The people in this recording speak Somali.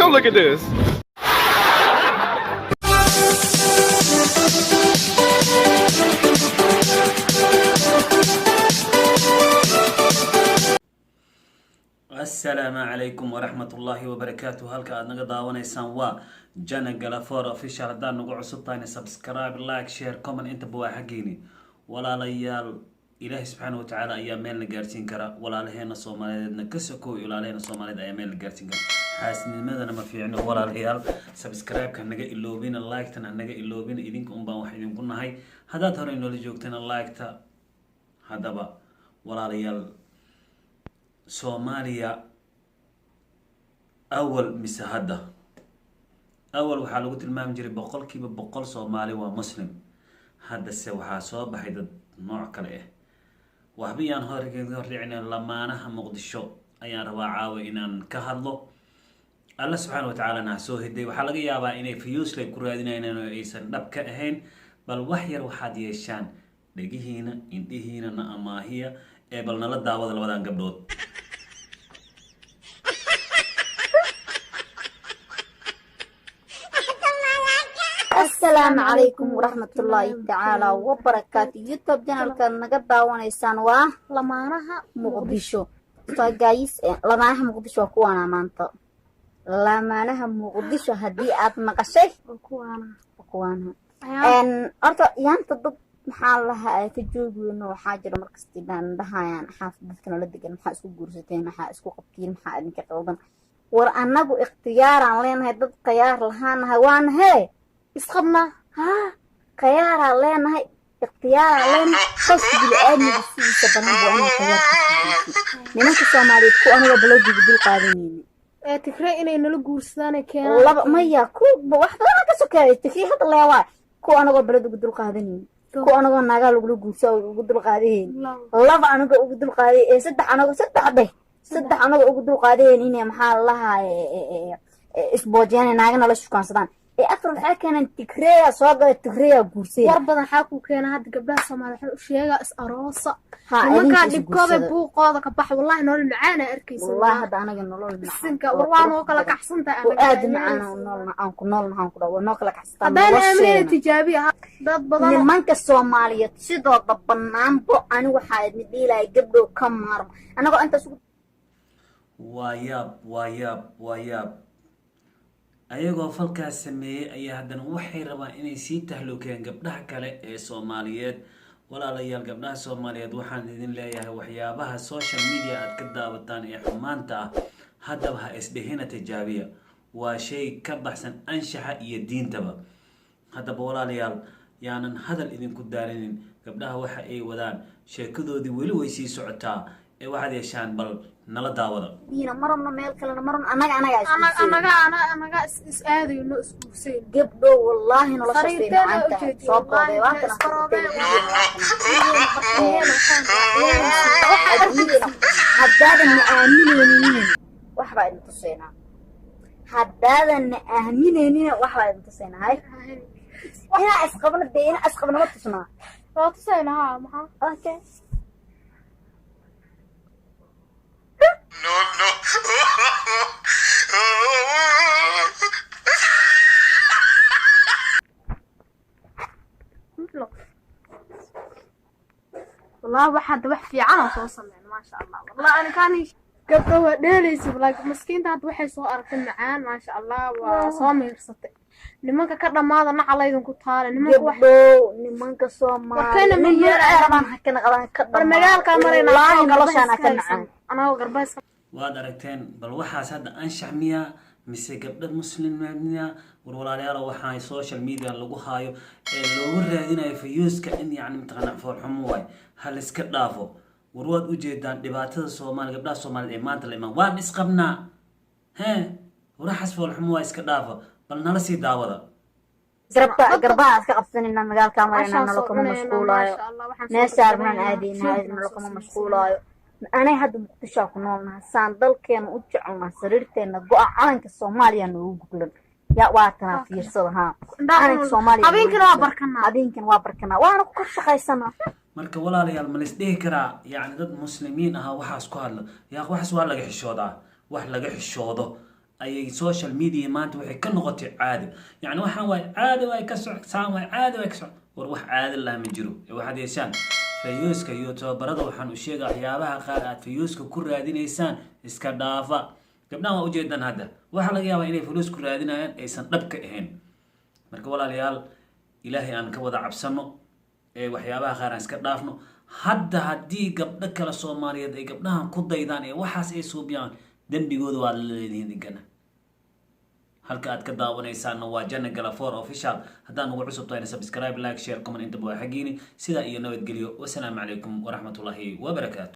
Now look at this. Asalaamu calaykum waraxmatullaahi wabarakaatu. Halka aad naga daawanaysaan waa Jana Galafor Official. Haddaad nagu cusub tahayna, subscribe, like, share, comment intaba waa xaggeeni. Walaalayaal, Ilaahay subxaana watacaala ayaa meel na gaarsiin kara. Walaalaheena Soomaaliyeedna ka sokow, walaalaheena Soomaaliyeed ayaa meel na gaarsiin kara. Xaasnimadana ma fiicno. Walaalayaal, subscribe-ka naga iloobina, like-tana naga iloobina. Idinka un baan wax idinku nahay. Haddaad hore inoola joogtana, like-ta. Haddaba walaalayaal, Soomaaliya awal mise hadda? Awal waxaa lagu tilmaami jiray 100% Soomaali waa Muslim. Haddase waxaa soo baxay dad nooc kale ah. Waxba yaan hordhicina. Lamaanaha Muqdisho ayaan rabaa caawa inaan ka hadlo. Alla subxaana wa tacaalana ha soo hiday. Waxaa laga yaabaa inay views lay ku raadinayaan oo aysan dhab ka ahayn. Bal wax yar waxaad yeeshaan, dhegihiina indhihiina na amaahiya ee bal nala daawada labadan gabdhood. Asalaamu calaykum waraxmatullaahi tacaala wabarakaatu. YouTube channelkaad naga daawanaysaan waa Lamaanaha Muqdisho. Guys, Lamaanaha Muqdisho waa kuwaana maanta. Lamaanaha Muqdisho haddii aad maqashay, kuwaana. Waa kuwaana. Horta yaanta dad maxaa lahaa ka joogi weyno. Waxaa jira markasti dhaan dhahayaan xaafad dadka nala degan, "Maxaa isku guursateen? Maxaa isku qabtiin? Maxaa idinka qaldan?" War annagu ikhtiyaaraan leenahay, dad khiyaar lahaanahay waana hee. Isqabnaa. Haa, khiyaaraan leenahay, ikhtiyaaraan leenahay. Qofka bini-aadmiga sidiisa badan buu inuu khiyaarkiisa guursan. Nimanka Soomaaliyeed ku anigoo balowdiga dul qaadanayni Ee Tigre inay nala guursadaan ay keenaan. Laba maya, ku wax badan ka sokeeya Tigre hadda leewaa. Ku anagoo balad ugu dul qaadanayni, ku anagoo naagaa lagula guursa ugu dul qaadahayn, laba anagoo ugu dul qaaday ee saddex anagoo, saddex dheh, saddex anagoo ugu dul qaadahayn inay maxaa lahaa isboojiyaan, naagana la shukaansadaan, ee afar waxaa keeneen Tigreeya soo gala, Tigreeya guursaya. War badan xaa kuu keena? Hadda gabdhaha Soomaaliya waxaan u sheegaa, is aroosa. Ha, nimankaa idinka is dhibkooda guursada. Buuqooda ka bax. Wallahi nolol macaan aa arkaysa. Wallahi hadda anaga nolol macaan Bisinka, oo war waa qurux noo kala badan. kacsan tahay. Oo aad macaan oo noolna aan ku noolna, aan ku dhaw waa noo kala kacsataa Haddaan aaminayna nolosheena. Tijaabiya dad badan. Nimanka Soomaaliyeed sidooda banaanbo, ani waxaa idin dhiilaya, gabdhow ka maarmo anagoo intaas ugu Waa yaab, waa yaab, waa yaab. Ayagoo falkaas sameeyey ayaa haddana waxay rabaan inay sii tahluukeen gabdhaha kale ee Soomaaliyeed. Walaalayaal, gabdhaha Soomaaliyeed waxaan idin leeyahay, waxyaabaha social media aad ka daawataan ee xumaanta ah haddaba ha isdhehina tijaabiya. Waa shay ka baxsan anshaxa iyo diintaba. Haddaba walaalayaal, yaanan hadal idinku daalinin. Gabdhaha waxa ay wadaan sheekadoodii weli way sii socotaa ee waxaad yeeshaan, bal nala daawada. Diina ma rabno, meel kalena ma rabno, annaga anagaa isguursanayna. Anaga is aadayno, is guursayno. Gabdhow, wallaahi noloshaas way Sariirteena macaan tahay. ujeediyo, Soo koobay. wallaahi Waa kana. Iskaroobeen. Haddaadan na aaminaynin, wax baa idin tusaynaa. Haddaadan na aaminaynina, wax baa idin tusaynaa. Hay, inaa isqabno dee, inaa isqabno ma tusnaa? Waa tusayna, haa, maxaa? Okay. No, no. Wallahi waxaa hadda wax fiican oo soo sameyn, maasha Allah. Wallahi ani kaan gabdho waa dheelaysa laakiin maskiinta hadda waxay soo aragtay macaan, maasha Allah, waa soo miirsatay. Nimanka ka dhamaada, nacalaydin ku taale nimanka wax. Gabdhow, nimanka Soomaali Warkayna nin milyan ay rabaan hakana qabaan ka war magaalkaa marayna. Wallaahi noloshaana ka macaan. Anagoo garba iska Waad aragteen. Bal waxaas hadda anshax miyaa mise gabdha Muslim miyaa? War walaalayaal, waxaa social media lagu haayo ee loogu raadinayo viewska in yacni mataqaanaa foolxumo waay, ha la iska dhaafo. War waad ujeedaan dhibaatada Soomaali, gabdhaha Soomaaliyeed ee maanta la imaan. Waan isqabnaa hee, waraxas foolxumo waa, iska dhaafo. Bal nala sii daawada. Garba garbaha iska qabsanayna, magaalkaa marayna. Cashaan Nalo soo kama cunayna, mashquulaayo. Maasha Allah, waxaan soo Meesha arnaan gadanaynaa, aadaynaa, shopping nalo soo kama samaysanaa. mashquulaayo. Anay hadda Muqdishoa ku noolnahay, saan dalkeena u jecelnaha, sariirteena go-a calanka Soomaaliya noogu guglan. Yaa waa tanaa, fiirsada haa, calanka Soomaaliya. Habeenkina waa barkanaa. Habeenkina waa barkanaa, waana ku kor shaqaysanaa. Marka walaalayaal, ma laisdhihi karaa yacni dad Muslimiin ahaa waxaas ku hadla? Yaa, waxaas waa laga xishoodaa, wax laga xishoodo. Ayay social media maanta waxay ka noqotay caadi. Yacni waxaan waay caadi, waay ka socsaan, waay caadi, waay ka soc. War wax caadi laha ma jiro. Ee waxaad yeeshaan fayuuska iyo tababarada. Waxaan u sheega, waxyaabaha qaar aad fayuuska ku raadinaysaan iska dhaafa. Gabdhahan waa ujeedaan, hadda waxaa laga yaabaa inay fuluus ku raadinayaan, aysan dhab ka ahayn. Marka walaalayaal, Ilaahay aan ka wada cabsano ee waxyaabaha qaar aan iska dhaafno. Hadda haddii gabdho kale Soomaaliyeed ay gabdhahan ku daydaan ee waxaas ay suubiyaan, dembigooda waad la leedihiin idinkana. Halka aad ka daawanaysaanna waa Jana Galafor Official. Haddaan ugu cusub tahayna, subscribe, like, share, comment intaba waa xaggiini. Sidaa iyo nabadgelyo. Wasalaamu calaykum waraxmatullaahi wabarakaatu.